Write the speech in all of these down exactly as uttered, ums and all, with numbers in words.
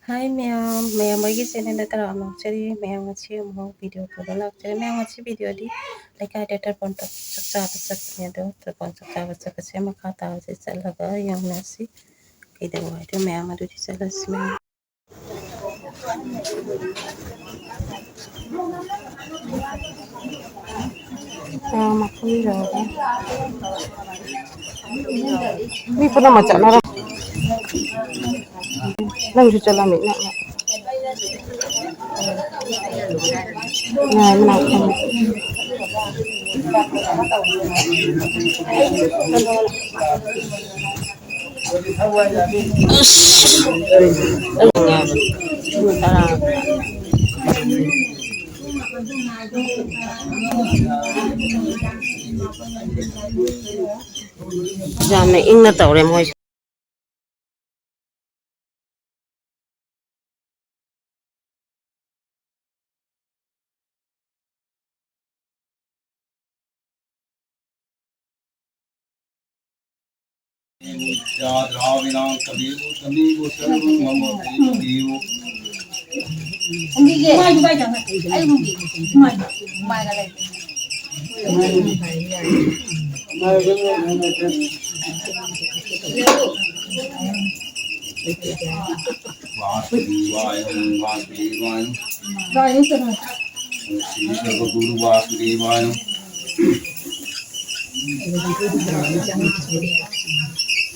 ꯍꯥꯏ ꯃꯌꯥꯝ, ꯃꯌꯥꯝ ꯑꯩꯒꯤ ꯆꯦꯅꯦꯜꯗ ꯇꯔꯥꯝꯅ ꯑꯣꯛꯆꯔꯤ꯫ ꯃꯌꯥꯝ ꯉꯁꯤ ꯑꯃꯨꯛ ꯚꯤꯗꯤꯑꯣ ꯄꯨꯕ ꯂꯥꯛꯆꯔꯦ꯫ ꯃꯌꯥꯝ ꯉꯁꯤ ꯚꯤꯗꯤꯑꯣꯗꯤ ꯂꯩꯀꯥꯏꯗ ꯇꯔꯄꯣꯟ ꯆꯥꯛ ꯆꯥꯕ ꯆꯠꯄꯅꯦ꯫ ꯑꯗꯣ ꯇꯔꯄꯣꯟ ꯆꯥꯛ ꯆꯥꯕ ꯆꯠꯄꯁꯦ ꯃꯈꯥ ꯇꯥꯕꯁꯦ ꯆꯠꯂꯒ ꯌꯦꯡꯅꯁꯤ꯫ ꯀꯩꯗꯧꯕ ꯍꯥꯏꯗꯣ ꯃꯌꯥꯝ ꯑꯗꯨꯗꯤ ꯆꯠꯂꯁꯤ ꯃꯌꯥꯝ꯫ ꯃꯤ ꯄꯨꯝꯅꯃꯛ ꯆꯠꯅꯔꯣ꯫ ꯅꯪꯁꯨ ꯆꯠꯂꯝꯃꯤ ꯅꯪ꯫ ꯉꯥꯏ ꯃꯅꯥꯛ ꯐꯝꯃꯤ꯫ ꯌꯥꯝꯅ ꯏꯪꯅ ꯇꯧꯔꯦ ꯃꯣꯏꯁꯦ꯫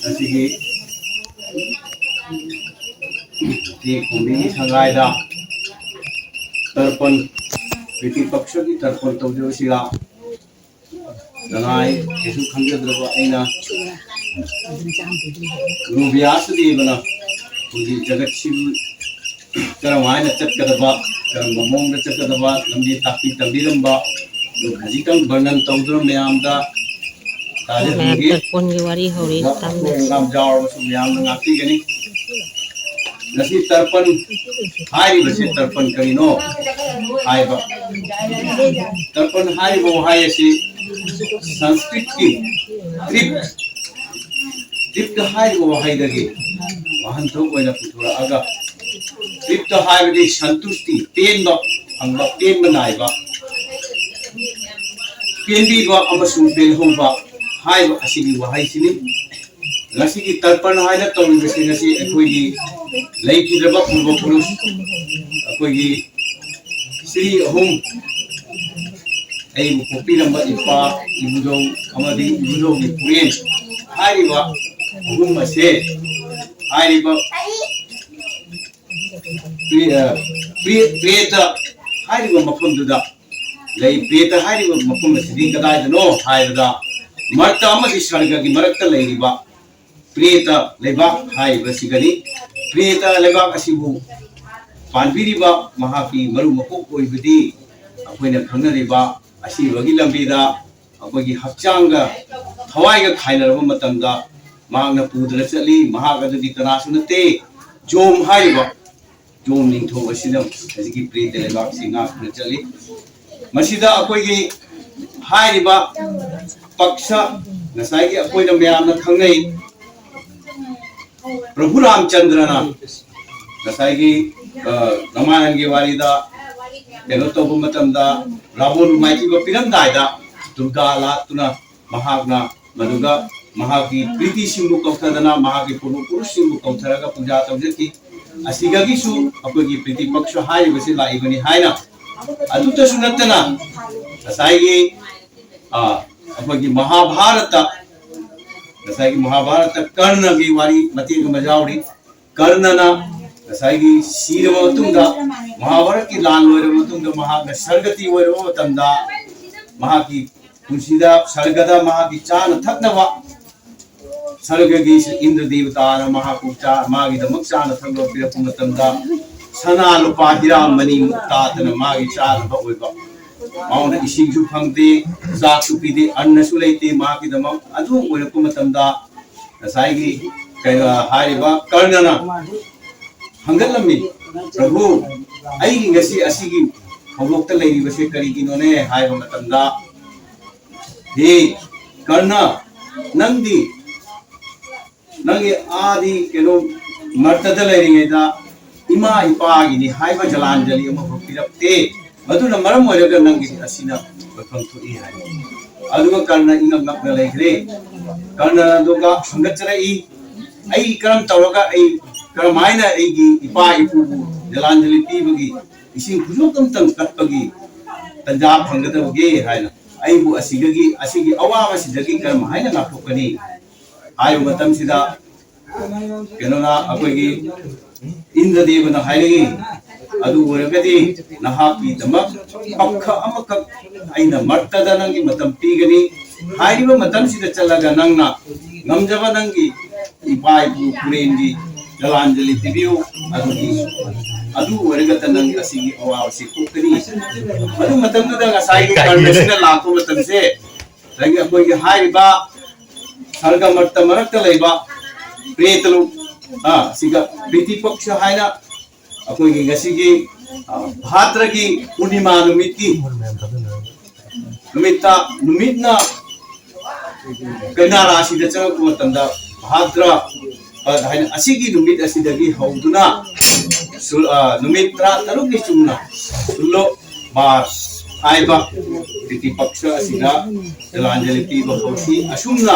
ꯑꯁꯤꯒꯤ ꯏꯆꯦ ꯈꯣꯝꯕꯤꯒꯤ ꯁꯪꯒꯥꯏꯗ ꯇꯔꯄꯟ, ꯄ꯭ꯔꯤꯇꯤ ꯄꯛꯁꯒꯤ ꯇꯔꯄꯟ ꯇꯧꯖꯕꯁꯤꯒ ꯅꯅꯥꯏ ꯀꯩꯁꯨ ꯈꯪꯖꯗ꯭ꯔꯕ ꯑꯩꯅ ꯒꯨꯔꯨ ꯕ꯭ꯌꯥꯁꯗꯦꯕꯅ ꯑꯩꯈꯣꯏꯒꯤ ꯖꯒꯠꯁꯤꯕꯨ ꯀꯔꯝ ꯍꯥꯏꯅ ꯆꯠꯀꯗꯕ, ꯀꯔꯝꯕ ꯃꯑꯣꯡꯗ ꯆꯠꯀꯗꯕ ꯂꯝꯕꯤ ꯇꯥꯛꯄꯤ ꯇꯝꯕꯤꯔꯝꯕ ꯑꯗꯨ ꯈꯖꯤꯛꯇꯪ ꯕꯔꯅꯟ ꯇꯧꯗꯨꯅ ꯃꯌꯥꯝꯗ ꯇꯥꯖꯍꯟꯒꯦ꯫ ꯇꯔꯄꯣꯟꯒꯤ ꯋꯥꯔꯤ ꯍꯧꯔꯤ, ꯑꯗꯨꯒ ꯇꯝꯃꯤ꯫ ꯄ꯭ꯔꯣꯒ꯭ꯔꯥꯝ ꯌꯥꯎꯔꯕꯁꯨ ꯃꯌꯥꯝꯅ ꯉꯥꯛꯄꯤꯒꯅꯤ꯫ ꯉꯁꯤ ꯇꯔꯄꯟ ꯍꯥꯏꯔꯤꯕꯁꯤ ꯇꯔꯄꯟ ꯀꯔꯤꯅꯣ ꯍꯥꯏꯕ, ꯇꯔꯄꯟ ꯍꯥꯏꯔꯤꯕ ꯋꯥꯍꯩ ꯑꯁꯤ ꯁꯪꯁꯀ꯭ꯔꯤꯠꯀꯤ ꯇ꯭ꯔꯤꯞ, ꯇ꯭ꯔꯤꯞꯇ ꯍꯥꯏꯔꯤꯕ ꯋꯥꯍꯩꯗꯒꯤ ꯋꯥꯍꯟꯊꯣꯛ ꯑꯣꯏꯅ ꯄꯨꯊꯣꯔꯛꯑꯒ ꯇ꯭ꯔꯤꯞꯇ ꯍꯥꯏꯕꯗꯤ ꯁꯟꯇꯨꯁꯇꯤ, ꯄꯦꯟꯕ ꯐꯪꯕ, ꯄꯦꯟꯕ ꯅꯥꯏꯕ, ꯄꯦꯟꯕꯤꯕ ꯑꯃꯁꯨꯡ ꯄꯦꯜꯍꯧꯕ ꯍꯥꯏꯕ ꯑꯁꯤꯒꯤ ꯋꯥꯍꯩꯁꯤꯅꯤ꯫ ꯉꯁꯤꯒꯤ ꯇꯔꯄꯟ ꯍꯥꯏꯅ ꯇꯧꯔꯤꯕꯁꯤ ꯉꯁꯤ ꯑꯩꯈꯣꯏꯒꯤ ꯂꯩꯈꯤꯗ꯭ꯔꯕ ꯄꯨꯔꯕ ꯄꯨꯔꯨꯁ, ꯑꯩꯈꯣꯏꯒꯤ ꯁ꯭ꯔꯤ ꯑꯍꯨꯝ, ꯑꯩꯕꯨ ꯄꯣꯛꯄꯤꯔꯝꯕ ꯏꯄꯥ, ꯏꯕꯨꯙꯧ ꯑꯃꯗꯤ ꯏꯕꯨꯙꯧꯒꯤ ꯄꯨꯔꯦꯟ ꯍꯥꯏꯔꯤꯕ ꯑꯍꯨꯝ ꯑꯁꯦ ꯍꯥꯏꯔꯤꯕ ꯄ꯭ꯔꯦ-, ꯑ, ꯄ꯭ꯔꯦ-, ꯄ꯭ꯔꯦꯇ ꯍꯥꯏꯔꯤꯕ ꯃꯐꯝꯗꯨꯗ ꯂꯩ꯫ ꯄ꯭ꯔꯦꯇ ꯍꯥꯏꯔꯤꯕ ꯃꯐꯝ ꯑꯁꯤꯗꯤ ꯀꯗꯥꯏꯗꯅꯣ ꯍꯥꯏꯕꯗ, ꯃꯔꯇ ꯑꯃꯗꯤ ꯁꯔꯒꯒꯤ ꯃꯔꯛꯇ ꯂꯩꯔꯤꯕ ꯄ꯭ꯔꯦꯇ ꯂꯩꯕꯥꯛ ꯍꯥꯏꯔꯤꯕꯁꯤꯒꯅꯤ꯫ ꯄ꯭ꯔꯦꯇ ꯂꯩꯕꯥꯛ ꯑꯁꯤꯕꯨ ꯄꯥꯟꯕꯤꯔꯤꯕ ꯃꯍꯥꯛꯀꯤ ꯃꯔꯨ ꯃꯀꯣꯛ ꯑꯣꯏꯕꯗꯤ ꯑꯩꯈꯣꯏꯅ ꯈꯪꯅꯔꯤꯕ ꯑꯁꯤꯕꯒꯤ ꯂꯝꯕꯤꯗ ꯑꯩꯈꯣꯏꯒꯤ ꯍꯛꯆꯥꯡꯒ ꯊꯋꯥꯏꯒ ꯈꯥꯏꯅꯔꯕ ꯃꯇꯝꯗ ꯃꯍꯥꯛꯅ ꯄꯨꯗꯨꯅ ꯆꯠꯂꯤ꯫ ꯃꯍꯥꯛ ꯑꯗꯨꯗꯤ ꯀꯅꯥꯁꯨ ꯅꯠꯇꯦ, ꯖꯣꯝ ꯍꯥꯏꯔꯤꯕ ꯖꯣꯝ ꯅꯤꯡꯊꯧ ꯑꯁꯤꯅ ꯍꯧꯖꯤꯛꯀꯤ ꯄ꯭ꯔꯦꯇ ꯂꯩꯕꯥꯛꯁꯤ ꯉꯥꯛꯇꯨꯅ ꯆꯠꯂꯤ꯫ ꯃꯁꯤꯗ ꯑꯩꯈꯣꯏꯒꯤ ꯍꯥꯏꯔꯤꯕ ꯄꯛꯁ, ꯉꯁꯥꯏꯒꯤ ꯑꯩꯈꯣꯏꯅ ꯃꯌꯥꯝꯅ ꯈꯪꯅꯩ, ꯄ꯭ꯔꯚꯨ ꯔꯥꯝꯆꯟꯗ꯭ꯔꯅ ꯉꯁꯥꯏꯒꯤ, ꯑ, ꯔꯥꯃꯥꯌꯟꯒꯤ ꯋꯥꯔꯤꯗ ꯀꯩꯅꯣ ꯇꯧꯕ ꯃꯇꯝꯗ ꯔꯥꯕꯣꯟꯕꯨ ꯃꯥꯏꯊꯤꯕ ꯄꯤꯔꯝꯗꯥꯏꯗ ꯗꯨꯔꯒꯥ ꯂꯥꯠꯇꯨꯅ ꯃꯍꯥꯛꯅ ꯃꯗꯨꯒ ꯃꯍꯥꯛꯀꯤ ꯄ꯭ꯔꯤꯇꯤꯁꯤꯡꯕꯨ ꯀꯧꯊꯗꯅ ꯃꯍꯥꯛꯀꯤ ꯄꯨꯔꯨ ꯄꯨꯔꯨꯁꯁꯤꯡꯕꯨ ꯀꯧꯊꯔꯒ ꯄꯨꯖꯥ ꯇꯧꯖꯈꯤ꯫ ꯑꯁꯤꯗꯒꯤꯁꯨ ꯑꯩꯈꯣꯏꯒꯤ ꯄ꯭ꯔꯤꯇꯤ ꯄꯛꯁ ꯍꯥꯏꯔꯤꯕꯁꯤ ꯂꯥꯛꯏꯕꯅꯤ ꯍꯥꯏꯅ, ꯑꯗꯨꯇꯁꯨ ꯅꯠꯇꯅ ꯉꯁꯥꯏꯒꯤ, ꯑ, ꯑꯩꯈꯣꯏꯒꯤ ꯃꯍꯥꯚꯥꯔꯠꯇ, ꯉꯁꯥꯏꯒꯤ ꯃꯍꯥꯚꯥꯔꯠꯇ ꯀꯔꯅꯒꯤ ꯋꯥꯔꯤ ꯃꯇꯦꯛ ꯑꯃ ꯌꯥꯎꯔꯤ꯫ ꯀꯔꯅꯅ ꯉꯁꯥꯏꯒꯤ ꯁꯤꯔꯕ ꯃꯇꯨꯡꯗ, ꯃꯍꯥꯚꯥꯔꯠꯀꯤ ꯂꯥꯟ ꯂꯣꯏꯔꯕ ꯃꯇꯨꯡꯗ ꯃꯍꯥꯛꯅ ꯁꯔꯒꯇꯤ ꯑꯣꯏꯔꯕ ꯃꯇꯝꯗ ꯃꯍꯥꯛꯀꯤ ꯄꯨꯟꯁꯤꯗ ꯁꯔꯒꯗ ꯃꯍꯥꯛꯀꯤ ꯆꯥꯅ ꯊꯛꯅꯕ ꯁꯔꯒꯒꯤ ꯏꯟꯗ꯭ꯔ ꯗꯦꯕꯇꯥꯅ ꯃꯍꯥꯛꯄꯨ ꯆꯥ-, ꯃꯥꯒꯤꯗꯃꯛ ꯆꯥꯅ ꯊꯛꯅꯕ ꯄꯤꯔꯛꯄ ꯃꯇꯝꯗ ꯁꯅꯥ ꯂꯨꯄꯥ ꯍꯤꯔꯥ ꯃꯅꯤ ꯃꯨꯛꯇꯥꯗꯅ ꯃꯥꯒꯤ ꯆꯥꯅꯕ ꯑꯣꯏꯕ, ꯃꯉꯣꯟꯗ ꯏꯁꯤꯡꯁꯨ ꯐꯪꯗꯦ, ꯆꯥꯛꯁꯨ ꯄꯤꯗꯦ, ꯑꯟꯅꯁꯨ ꯂꯩꯇꯦ ꯃꯍꯥꯛꯀꯤꯗꯃꯛ꯫ ꯑꯗꯨ ꯑꯣꯏꯔꯛꯄ ꯃꯇꯝꯗ ꯉꯁꯥꯏꯒꯤ ꯀꯩꯅꯣ ꯍꯥꯏꯔꯤꯕ ꯀꯔꯅꯅ ꯍꯪꯒꯠꯂꯝꯃꯤ, "ꯄ꯭ꯔꯚꯨ, ꯑꯩꯒꯤ ꯉꯁꯤ ꯑꯁꯤꯒꯤ ꯊꯧꯗꯣꯛꯇ ꯂꯩꯔꯤꯕꯁꯦ ꯀꯔꯤꯒꯤꯅꯣꯅꯦ?" ꯍꯥꯏꯕ ꯃꯇꯝꯗ, "ꯍꯦ ꯀꯔꯅ, ꯅꯪꯗꯤ ꯅꯪꯒꯤ ꯑꯥꯗꯤ ꯀꯩꯅꯣ ꯃꯔꯇꯗ ꯂꯩꯔꯤꯉꯩꯗ ꯏꯃꯥ ꯏꯄꯥꯒꯤꯅꯤ ꯍꯥꯏꯕ ꯖꯂꯥꯟꯖꯂꯤ ꯑꯃꯐꯥꯎ ꯄꯤꯔꯛꯇꯦ꯫ ꯃꯗꯨꯅ ꯃꯔꯝ ꯑꯣꯏꯔꯒ ꯅꯪꯒꯤꯗꯤ ꯑꯁꯤꯅ ꯑꯣꯏꯐꯝ ꯊꯣꯛꯏ ꯍꯥꯏ꯫ ꯑꯗꯨꯒ ꯀꯔꯅ ꯏꯉꯛ ꯉꯛꯅ ꯂꯩꯈ꯭ꯔꯦ꯫ ꯀꯔꯅ ꯑꯗꯨꯒ ꯍꯪꯒꯠꯆꯔꯛꯏ, "ꯑꯩ ꯀꯔꯝ ꯇꯧꯔꯒ, ꯑꯩ ꯀꯔꯝꯍꯥꯏꯅ ꯑꯩꯒꯤ ꯏꯄꯥ ꯏꯄꯨꯕꯨ ꯖꯂꯥꯟꯖꯂꯤ ꯄꯤꯕꯒꯤ, ꯏꯁꯤꯡ ꯈꯨꯖꯣꯞ ꯑꯃꯇꯪ ꯀꯠꯄꯒꯤ ꯇꯟꯖꯥ ꯐꯪꯒꯗꯕꯒꯦ?" ꯍꯥꯏꯅ, "ꯑꯩꯕꯨ ꯑꯁꯤꯗꯒꯤ, ꯑꯁꯤꯒꯤ ꯑꯋꯥꯕꯁꯤꯗꯒꯤ ꯀꯔꯝ ꯍꯥꯏꯅ ꯉꯥꯛꯊꯣꯛꯀꯅꯤ?" ꯍꯥꯏꯕ ꯃꯇꯝꯁꯤꯗ ꯀꯩꯅꯣꯅ, ꯑꯩꯈꯣꯏꯒꯤ ꯏꯟꯗ꯭ꯔꯗꯦꯕꯅ ꯍꯥꯏꯔꯛꯏ, "ꯑꯗꯨ ꯑꯣꯏꯔꯒꯗꯤ ꯅꯍꯥꯛꯀꯤꯗꯃꯛ ꯄꯛꯈ ꯑꯃꯈꯛ ꯑꯩꯅ ꯃꯔꯛꯇꯗ ꯅꯪꯒꯤ ꯃꯇꯝ ꯄꯤꯒꯅꯤ꯫ ꯍꯥꯏꯔꯤꯕ ꯃꯇꯝꯁꯤꯗ ꯆꯠꯂꯒ ꯅꯪꯅ ꯉꯝꯖꯕ ꯅꯪꯒꯤ ꯏꯄꯥ ꯏꯄꯨ ꯄꯨꯔꯦꯟꯒꯤ ꯖꯂꯥꯟꯖꯂꯤ ꯄꯤꯕꯤꯌꯨ꯫ ꯑꯗꯨꯒꯤ, ꯑꯗꯨ ꯑꯣꯏꯔꯒꯇ ꯅꯪ ꯑꯁꯤꯒꯤ ꯑꯋꯥꯕꯁꯤ ꯀꯣꯛꯀꯅꯤ꯫" ꯑꯗꯨ ꯃꯇꯝꯗꯨꯗ ꯉꯁꯥꯏꯒꯤ ꯀꯔꯅꯁꯤꯅ ꯂꯥꯛꯄ ꯃꯇꯝꯁꯦ, ꯉꯁꯥꯏꯒꯤ ꯑꯩꯈꯣꯏꯒꯤ ꯍꯥꯏꯔꯤꯕ ꯁꯔꯒ ꯃꯔꯛꯇ, ꯃꯔꯛꯇ ꯂꯩꯕ ꯄ꯭ꯔꯦꯇ ꯂꯣꯛ, ꯑ, ꯁꯤꯒ ꯄ꯭ꯔꯤꯇꯤꯄꯛꯁ ꯍꯥꯏꯅ ꯑꯩꯈꯣꯏꯒꯤ ꯉꯁꯤꯒꯤ, ꯑ, ꯚꯥꯗ꯭ꯔꯒꯤ ꯄꯨꯔꯅꯤꯃꯥ ꯅꯨꯃꯤꯠꯀꯤ ꯅꯨꯃꯤꯠꯇ, ꯅꯨꯃꯤꯠꯅ ꯀꯩꯅꯥ ꯔꯥꯁꯤꯗ ꯆꯪꯉꯛꯄ ꯃꯇꯝꯗ ꯚꯥꯗ꯭ꯔ ꯄꯗ ꯍꯥꯏꯅ ꯑꯁꯤꯒꯤ ꯅꯨꯃꯤꯠ ꯑꯁꯤꯗꯒꯤ ꯍꯧꯗꯨꯅ ꯁꯨ-, ꯑ, ꯅꯨꯃꯤꯠ ꯇꯔꯥ ꯇꯔꯨꯛꯅꯤ ꯆꯨꯝꯅ ꯁꯨꯜꯂꯣ ꯕꯥꯔ ꯍꯥꯏꯕ ꯄ꯭ꯔꯤꯇꯤꯄꯛꯁ ꯑꯁꯤꯗ ꯖꯂꯥꯟꯖꯂꯤ ꯄꯤꯕ ꯍꯧꯈꯤ꯫ ꯑꯁꯨꯝꯅ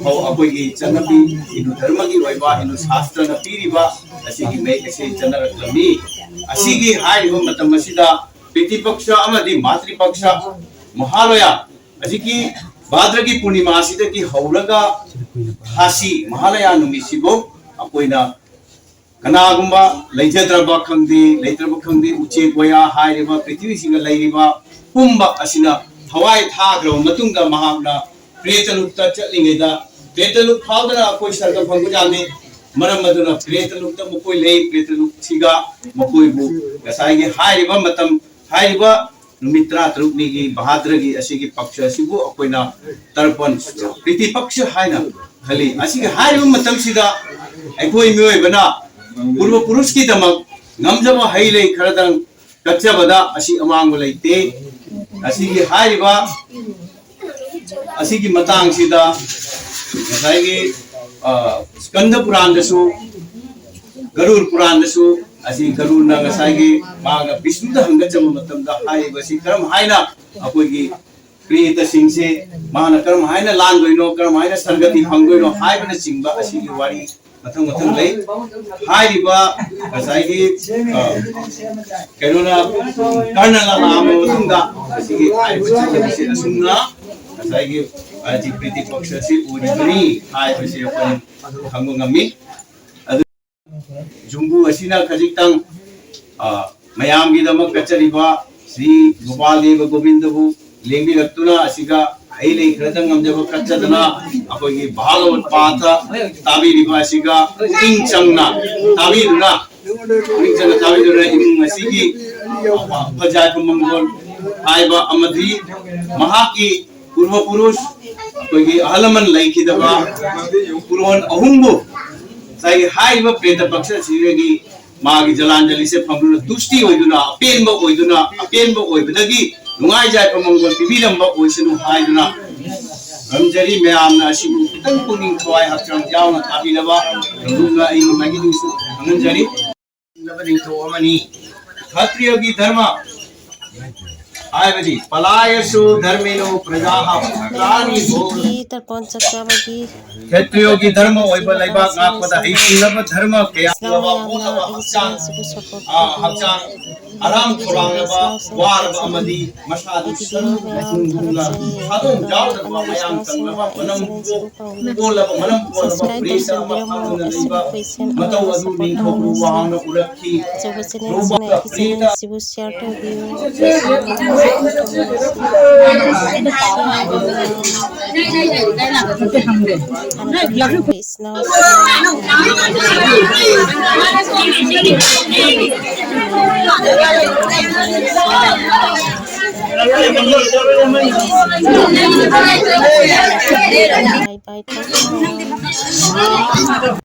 ꯍꯧ-, ꯑꯩꯈꯣꯏꯒꯤ ꯆꯠꯅꯕꯤ, ꯍꯤꯟꯗꯨ ꯙꯔꯃꯒꯤ ꯑꯣꯏꯕ, ꯍꯤꯟꯗꯨ ꯁꯥꯁꯇ꯭ꯔꯅ ꯄꯤꯔꯤꯕ ꯑꯁꯤꯒꯤ ꯃꯌꯦꯛ ꯑꯁꯤ ꯆꯠꯅꯔꯛꯂꯝꯃꯤ꯫ ꯑꯁꯤꯒꯤ ꯍꯥꯏꯔꯤꯕ ꯃꯇꯝ ꯑꯁꯤꯗ ꯄ꯭ꯔꯤꯇꯤꯄꯛꯁ ꯑꯃꯗꯤ ꯃꯥꯇ꯭ꯔꯤꯄꯛꯁ, ꯃꯍꯥꯂꯌꯥ, ꯍꯧꯖꯤꯛꯀꯤ ꯚꯥꯗ꯭ꯔꯒꯤ ꯄꯨꯔꯅꯤꯃꯥꯁꯤꯗꯒꯤ ꯍꯧꯔꯒ ꯊꯥꯁꯤ ꯃꯍꯥꯂꯌꯥ ꯅꯨꯃꯤꯠꯁꯤꯕꯨ ꯑꯩꯈꯣꯏꯅ ꯀꯅꯥꯒꯨꯝꯕ ꯂꯩꯖꯗ꯭ꯔꯕ ꯈꯪꯗꯦ, ꯂꯩꯇ꯭ꯔꯕ ꯈꯪꯗꯦ, ꯎꯆꯦꯛ ꯋꯥꯌꯥ ꯍꯥꯏꯔꯤꯕ ꯄ꯭ꯔꯤꯊꯤꯕꯤꯁꯤꯒ ꯂꯩꯔꯤꯕ ꯄꯨꯝꯕ ꯑꯁꯤꯅ ꯊꯋꯥꯏ ꯊꯥꯈ꯭ꯔꯕ ꯃꯇꯨꯡꯗ ꯃꯍꯥꯛꯅ ꯄ꯭ꯔꯦꯇ ꯂꯣꯛꯇ ꯆꯠꯂꯤꯉꯩꯗ ꯄ꯭ꯔꯦꯇ ꯂꯣꯛ ꯐꯥꯎꯗꯅ ꯑꯩꯈꯣꯏ ꯁꯔꯒ ꯐꯪꯕ ꯌꯥꯗꯦ꯫ ꯃꯔꯝ ꯑꯗꯨꯅ ꯄ꯭ꯔꯦꯇ ꯂꯣꯛꯇ ꯃꯈꯣꯏ ꯂꯩ꯫ ꯄ꯭ꯔꯦꯇ ꯂꯣꯛꯁꯤꯒ ꯃꯈꯣꯏꯕꯨ ꯉꯁꯥꯏꯒꯤ ꯍꯥꯏꯔꯤꯕ ꯃꯇꯝ, ꯍꯥꯏꯔꯤꯕ ꯅꯨꯃꯤꯠ ꯇꯔꯥ ꯇꯔꯨꯛꯅꯤꯒꯤ ꯚꯥꯗ꯭ꯔꯒꯤ ꯑꯁꯤꯒꯤ ꯄꯛꯁ ꯑꯁꯤꯕꯨ ꯑꯩꯈꯣꯏꯅ ꯇꯔꯄꯟ, ꯄ꯭ꯔꯤꯇꯤꯄꯛꯁ ꯍꯥꯏꯅ ꯈꯜꯂꯤ꯫ ꯑꯁꯤꯒꯤ ꯍꯥꯏꯔꯤꯕ ꯃꯇꯝꯁꯤꯗ ꯑꯩꯈꯣꯏ ꯃꯤꯑꯣꯏꯕꯅ ꯄꯨꯔꯕ ꯄꯨꯔꯨꯁꯀꯤꯗꯃꯛ ꯉꯝꯖꯕ ꯍꯩ ꯂꯩ ꯈꯔꯗꯪ ꯀꯠꯆꯕꯗ ꯑꯁꯤ ꯑꯃꯥꯡꯕ ꯂꯩꯇꯦ꯫ ꯑꯁꯤꯒꯤ ꯍꯥꯏꯔꯤꯕ ꯑꯁꯤꯒꯤ ꯃꯇꯥꯡꯁꯤꯗ ꯉꯁꯥꯏꯒꯤ, ꯑ, ꯁ꯭ꯀꯟꯗ ꯄꯨꯔꯥꯟꯗꯁꯨ, ꯒꯔꯨꯔ ꯄꯨꯔꯥꯟꯗꯁꯨ, ꯑꯁꯤ ꯒꯔꯨꯅ ꯉꯁꯥꯏꯒꯤ ꯃꯥꯅ ꯕꯤꯁꯅꯨꯗ ꯍꯪꯒꯠꯆꯕ ꯃꯇꯝꯗ ꯍꯥꯏꯔꯤꯕꯁꯤ ꯀꯔꯝ ꯍꯥꯏꯅ ꯑꯩꯈꯣꯏꯒꯤ ꯄ꯭ꯔꯦꯇꯁꯤꯡꯁꯦ ꯃꯥꯅ ꯀꯔꯝ ꯍꯥꯏꯅ ꯂꯥꯟꯗꯣꯏꯅꯣ, ꯀꯔꯝ ꯍꯥꯏꯅ ꯁꯔꯒꯇꯤ ꯐꯪꯗꯣꯏꯅꯣ ꯍꯥꯏꯕꯅꯆꯤꯡꯕ ꯑꯁꯤꯒꯤ ꯋꯥꯔꯤ ꯃꯊꯪ ꯃꯊꯪ ꯂꯩ꯫ ꯍꯥꯏꯔꯤꯕ ꯉꯁꯥꯏꯒꯤ, ꯑ, ꯀꯩꯅꯣꯅ, ꯀꯔꯅ ꯂꯥꯛꯑꯕ ꯃꯇꯨꯡꯗ ꯑꯁꯤꯒꯤ ꯍꯥꯏꯔꯤꯕ ꯆꯠꯅꯕꯤꯁꯦ ꯑꯁꯨꯝꯅ ꯉꯁꯥꯏꯒꯤ, ꯑ, ꯖꯤ ꯄ꯭ꯔꯤꯇꯤ ꯄꯛꯁ ꯑꯁꯤ ꯑꯣꯏꯔꯤꯕꯅꯤ ꯍꯥꯏꯕꯁꯤ ꯑꯩꯈꯣꯏꯅ ꯈꯪꯕ ꯉꯝꯃꯤ꯫ ꯑꯗꯨ ꯖꯨꯝꯕꯨ ꯑꯁꯤꯅ ꯈꯖꯤꯛꯇꯪ, ꯑ, ꯃꯌꯥꯝꯒꯤꯗꯃꯛ ꯀꯠꯆꯔꯤꯕ ꯁ꯭ꯔꯤ ꯒꯣꯄꯥꯜ ꯗꯦꯕ ꯒꯣꯕꯤꯟꯗꯕꯨ ꯂꯦꯡꯕꯤꯔꯛꯇꯨꯅ ꯑꯁꯤꯒ ꯍꯩ ꯂꯩ ꯈꯔꯗꯪ ꯉꯝꯖꯕ ꯀꯠꯆꯗꯅ ꯑꯩꯈꯣꯏꯒꯤ ꯚꯥꯒꯋꯠ ꯄꯥꯊ ꯇꯥꯕꯤꯔꯤꯕ ꯑꯁꯤꯒ ꯄꯨꯛꯅꯤꯡ ꯆꯪꯅ ꯇꯥꯕꯤꯗꯨꯅ, ꯄꯨꯛꯅꯤꯡ ꯆꯪꯅ ꯇꯥꯕꯤꯗꯨꯅ ꯏꯃꯨꯡ ꯑꯁꯤꯒꯤ ꯄ꯭ꯔꯖꯥ ꯃꯪꯒꯣꯜ ꯍꯥꯏꯕ ꯑꯃꯗꯤ ꯃꯍꯥꯛꯀꯤ ꯄꯨꯔꯕ ꯄꯨꯔꯨꯁ, ꯑꯩꯈꯣꯏꯒꯤ ꯑꯍꯜ ꯂꯃꯟ ꯂꯩꯈꯤꯗꯕ ꯄꯨꯔꯣꯟ ꯑꯍꯨꯝꯕꯨ ꯉꯁꯥꯏꯒꯤ ꯍꯥꯏꯔꯤꯕ ꯄ꯭ꯔꯦꯇ ꯄꯛꯁ ꯑꯁꯤꯗꯒꯤ ꯃꯥꯒꯤ ꯖꯂꯥꯟꯖꯂꯤꯁꯦ ꯐꯪꯗꯨꯅ ꯇꯨꯁꯇꯤ ꯑꯣꯏꯗꯨꯅ, ꯑꯄꯦꯟꯕ ꯑꯣꯏꯗꯨꯅ, ꯑꯄꯦꯟꯕ ꯑꯣꯏꯕꯗꯒꯤ ꯅꯨꯡꯉꯥꯏ ꯌꯥꯏꯐ ꯃꯪꯒꯣꯜ ꯄꯤꯕꯤꯔꯝꯕ ꯑꯣꯏꯁꯅꯨ ꯍꯥꯏꯗꯨꯅ ꯈꯨꯔꯨꯝꯖꯔꯤ꯫ ꯃꯌꯥꯝꯅ ꯑꯁꯤꯕꯨ ꯈꯤꯇꯪ ꯄꯨꯛꯅꯤꯡ ꯊꯋꯥꯏ ꯍꯛꯆꯥꯡ ꯌꯥꯎꯅ ꯇꯥꯕꯤꯅꯕ ꯅꯣꯡꯂꯨꯛꯅ ꯑꯩꯒꯤ ꯃꯥꯏꯀꯩꯗꯒꯤꯁꯨ ꯈꯪꯍꯟꯖꯔꯤ꯫ ꯅꯤꯡꯊꯧ ꯑꯃꯅꯤ꯫ ꯈꯇ꯭ꯔꯤꯌꯒꯤ ꯙꯔꯃ ꯍꯥꯏꯕꯗꯤ ꯄꯂꯥꯌꯁꯨ ꯙꯔꯃꯦꯅꯣ ꯄ꯭ꯔꯖꯥ ꯄꯨꯠꯇ꯭ꯔꯥꯅꯤ ꯚꯣ꯫ ꯇꯔꯄꯣꯟ ꯆꯥꯛ ꯆꯥꯕꯒꯤ ꯈꯦꯇ꯭ꯔꯤꯌꯣꯒꯤ ꯙꯔꯃ ꯑꯣꯏꯕ ꯂꯩꯕꯥꯛ ꯉꯥꯛꯄꯗ ꯍꯩꯁꯤꯡꯂꯕ ꯙꯔꯃ ꯀꯌꯥ ꯏꯆꯤꯜ ꯏꯅꯥꯎ ꯂꯕ ꯃꯌꯥꯝꯅ ꯑꯣꯜꯂꯕ ꯑꯩꯒꯤ ꯍꯛꯆꯥꯡ, ꯆꯦꯅꯦꯜꯁꯤꯕꯨ ꯁꯞꯄꯣꯔꯠ ꯑ, ꯇꯧꯕꯤꯌꯨ꯫ ꯍꯛꯆꯥꯡ ꯑꯔꯥꯝ ꯈꯧꯔꯥꯡꯂꯕ, ꯋꯥꯔꯕ ꯑꯃꯗꯤ ꯃꯁꯥꯗꯨ ꯁꯔꯨ ꯅꯆꯨꯝ ꯍꯨꯝꯅ ꯁꯥꯗꯣꯟ ꯌꯥꯎꯗꯕ ꯃꯌꯥꯡ ꯀꯪꯂꯕ ꯃꯅꯝ ꯀꯣꯜꯂꯕ, ꯃꯅꯝ ꯀꯣꯜꯂꯕ ꯄ꯭ꯔꯦꯁ ꯑꯃ ꯐꯥꯗꯨꯅ ꯂꯩꯕ ꯃꯇꯧ ꯑꯗꯨ ꯅꯤꯡꯊꯧ ꯋꯥꯍꯪꯅ ꯎꯔꯛꯈꯤ꯫ ꯑꯆꯧꯕ ꯆꯦꯅꯦꯜꯁꯤꯅ ꯔꯣꯃ ꯑꯩꯒꯤ ꯄ꯭ꯔꯦꯇ ꯆꯦꯅꯦꯜꯁꯤꯕꯨ ꯁꯤꯌꯥꯔ ꯇꯧꯕꯤꯌꯨ꯫ ꯍꯥꯟꯅ ꯇꯧꯕꯤꯈꯤꯕ ꯏꯆꯤꯜ ꯏꯅꯥꯎꯁꯤꯡ ꯕꯥꯏ ꯕꯥꯏ, ꯇꯥꯇꯥ꯫